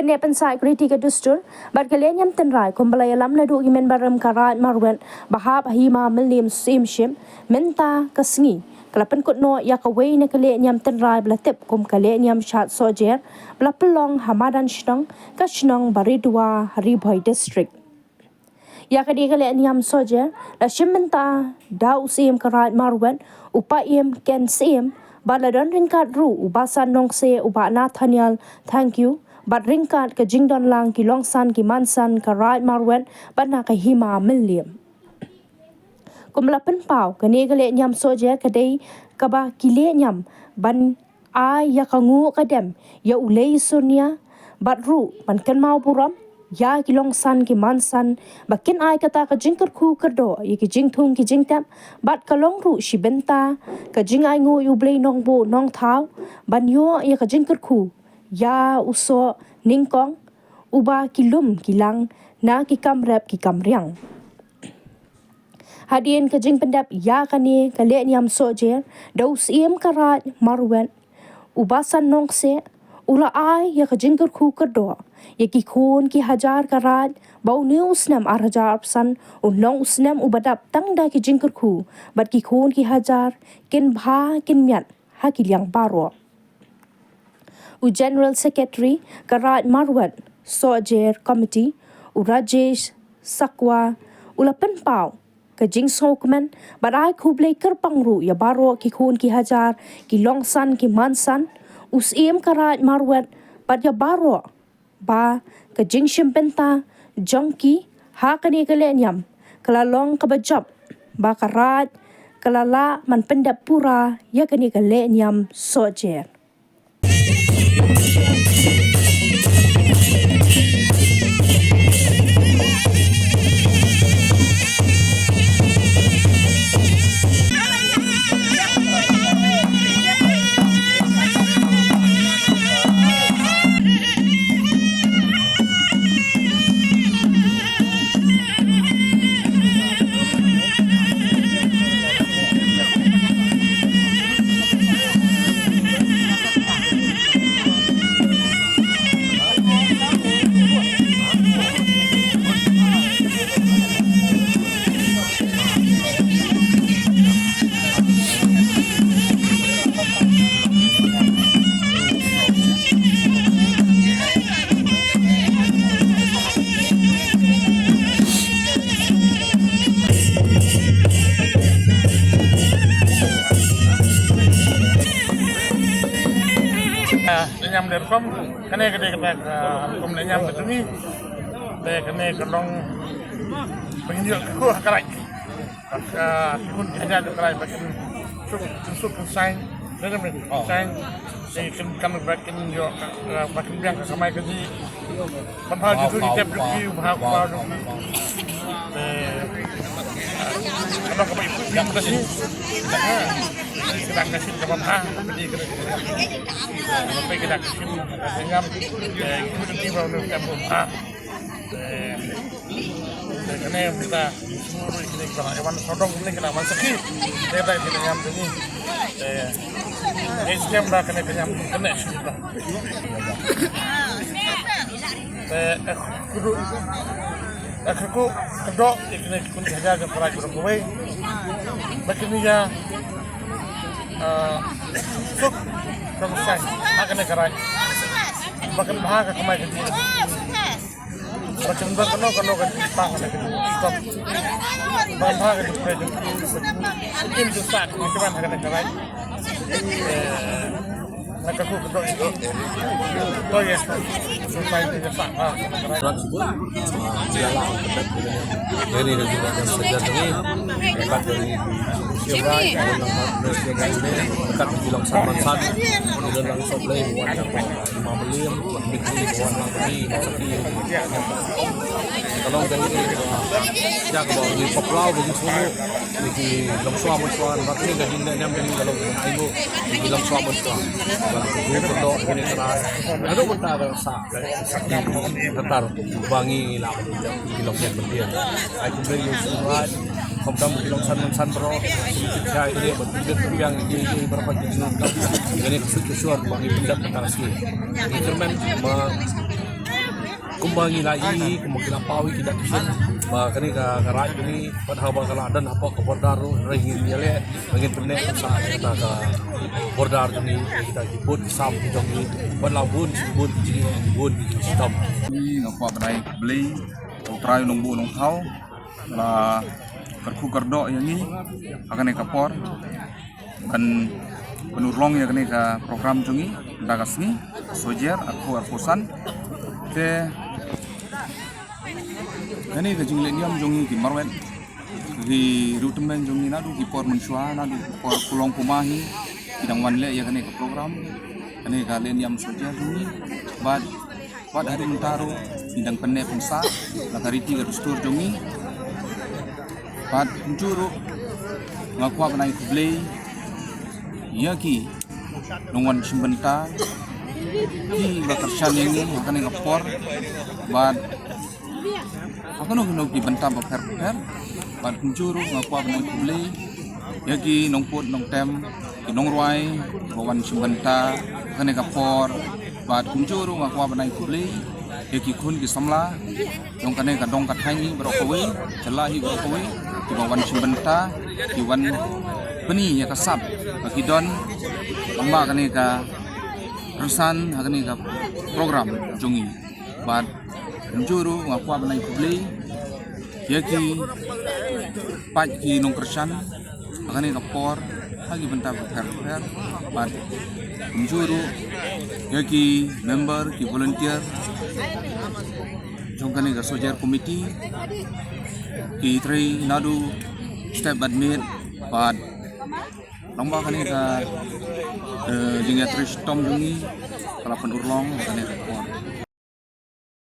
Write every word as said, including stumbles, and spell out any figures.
Neh pynsah kriti ka dustur bad ka lehniam tynrai kumba la ïalam naduh ki mynbarim ka Raid Marwet ba hap ha Hima Mylliem Syiemship mynta ka sngi, ka la pynkut noh ïa kawei na ka lehniam tynrai ba la tip kum ka lehniam Shad Sohjer ba la pynlong ha madan shnong, ka shnong Baridua ha Ri Bhoi District. Ïa kane ka lehniam Sohjer la shim bynta da u Syiem ka Raid Marwet, u Paiem Ken Syiem, bad la don ryngkat ruh u Basan Nongse, u Bah Nathaniel Thangkhiew, bad ryngkat ka jingdon lang ki longsan ki mansan ka Raid Marwet bad na ka Hima Mylliem. Kumba la pynpaw, kane ka lehniam Sohjer ka dei kaba ki lehniam ban ai ïa ka nguh ka dem ïa U Lei Surnia, bad ruh ban kynmaw burom ïa ki longsan ki mansan ba kin ai kata ka jingkyrkhu kyrdoh ïa ki jingthung ki jingtep, bad ka long ruh shi bynta ka jingainguh ïa U Blei Nongbuh Nongthaw ban ïoh ïa ka jingkyrkhu ïa u soh nyngkong uba ki lum ki lang na ki kam rep ki kam riang. Hadien ka jingpyndep ïa kane ka lehniam Sohjer da u Syiem ka Raid Marwet, u Basan Nongse, u la ai ïa ka jingkyrkhu kyrdoh ïa ki khun ki hajar ka Raid ba une u snem ar hajar arphew san un long u snem uba dap tang da ki jingkyrkhu bad ki khun ki hajar kin bha kin miat ha ki liang baroh. U General Secretary ka Raid Marwet Sohjer Committee, u Rajesh Sakwa, u la pynpaw ka jingsngewkmen bad ai khublei kyrpang ruh ïa baroh ki khun ki hajar, ki longsan ki mansan, u Syiem ka Raid Marwet, bad ïa baroh ba ka jingshim bynta jong ki ha kane ka lehniam ka la long kaba jop ba ka Raid ka la lah ban pyndep pura ïa kane ka lehniam Sohjer. Lehniam de rukom, kane ka dei kata ka rukom lehniam ka jong ngi. Te kane ka long ba ngin ïoh kyrkhu ha ka Raid. Ba ki khun ki hajar jong ka Raid ba kin suk, kin suk kin saiñ. Lehniam kin saiñ. Te kin, kan ba kin ïoh ka, ba kin biang ka kamai kajih. Ban bha jingtep jong ki, bha ka bha jong ki. Te ka dei kaba ïa ka shi. Ka dei ka shi kaba bha. Ka dei ka shi kaba bha. Ka dei ka shi kaba bha. Ka dei ka shi kaba bha. Te, te kane mynta, kine ki la wan sawdong, kine ki la wan sakhi. Te, te kine ki wan sakhi. Te, te skhem ba kane ki wan kane shuh ba. Te, eh, kudu, eh, kudu, kado, kine ki khun ki hajar ka para kudu kawei. Ba kine ya, eh, suk, ka sai, ha kane ka Raid. Ba kan bha ka kamai ka jingim. Ba kan ba kano kano ka jingpang ka jingstop. Ba kan bha ka jingpang ka jingim. Im ju sa ka jingpang ka jingpang. Eh, na ka ku ka doi. Doi ya. Sa ka jingpang. Dari na juga kan segar ni. Dekat dari Siew Rai, dekat dari Siew Rai ni. Dekat di Long San Man San. Di Long San Play. Hima Mylliem, Bikri, Bawan Langpani, Sakhi. Ka long ka jingïa kaba ngi pynpaw ka jingsngewnguh ïa ki longshuwa manshuwa, bad kane ka jingïalam ka long ka ainguh ïa ki longshuwa manshuwa. Bad ka jingpyndoh kane ka rai haduh mynta ka sah ka tar ba ngi lah ban ïa ki longshuwa manshuwa. Ai khublei ïa u Sumraij. Khamtam ki long san san bro. Ki chai ki ba pyndet pynbiang ki ki ba rapat ki nang ka. Kane ka suk ka shuar ba ngi pyndet ka tang sni. Ngi kyrmen ba Ba ngi la ïohi kumba ki la paw ïa ki da ki shin ba kane ka, ka raid kane pat haba ka la don hapoh ka border ruh, hynrei ngin ïaleh ba ngin pynneh pynsah ïa kata ka border jong ngi, ïa kita ki bun ki sam ki jong ngi, bad la bun bun ki jingeh, bun ki jingshitom. Ngi nga kwah ban ai khublei U Trai Nongbuh Nongthaw, la kyrkhu kyrdoh ïa ngi ha kane ka por ban pynurlong ïa kane ka program jong ngi da ka sngi Soijer arphew arphew san. Te kane ka jingleh niam jong ngi ki marwet, ki riewtymmen jong ngi naduh ki por mynshuwa, naduh ki por pulong puma hi ki dang wan leh ïa kane ka program, kane ka leh niam Soijer jong ngi. Bad, bad haduh mynta ruh ngi dang pynneh pynsah la ka riti ka dustur jong ngi. Bad kumjuh ruh nga kwah ban ai khublei ïa ki nongwan shim bynta, ki ba kyrshan ïa ngi ha kane ka por. Bad ha kano kano ki bynta bapher bapher. Bad kumjuh ruh nga kwah ban ai khublei ïa ki nongput nongtem, ki nongrwai ba wan shim bynta ha kane ka por. Bad kumjuh ruh nga kwah ban ai khublei ïa ki khun ki samla jong kane ka dong ka thaiñ hi baroh kawei, jylla hi baroh kawei, ki ba wan shim bynta, ki wan pyni ïa ka sap ba ki don lyngba kane ka rynsan ha kane ka program jong ngi. Bad kumjuh ruh nga kwah ban ai khublei ïa ki paid ki nongkyrshan ha kane ka por ha ki bynta bapher bapher. Bad kumjuh ruh ïa ki member, ki volunteer jong kane ka Soijer Committee, ki trei naduh step bad miet, bad lyngba kane ka, eh, jingïatrei shitom jong ngi ka la pynurlong kane ka por.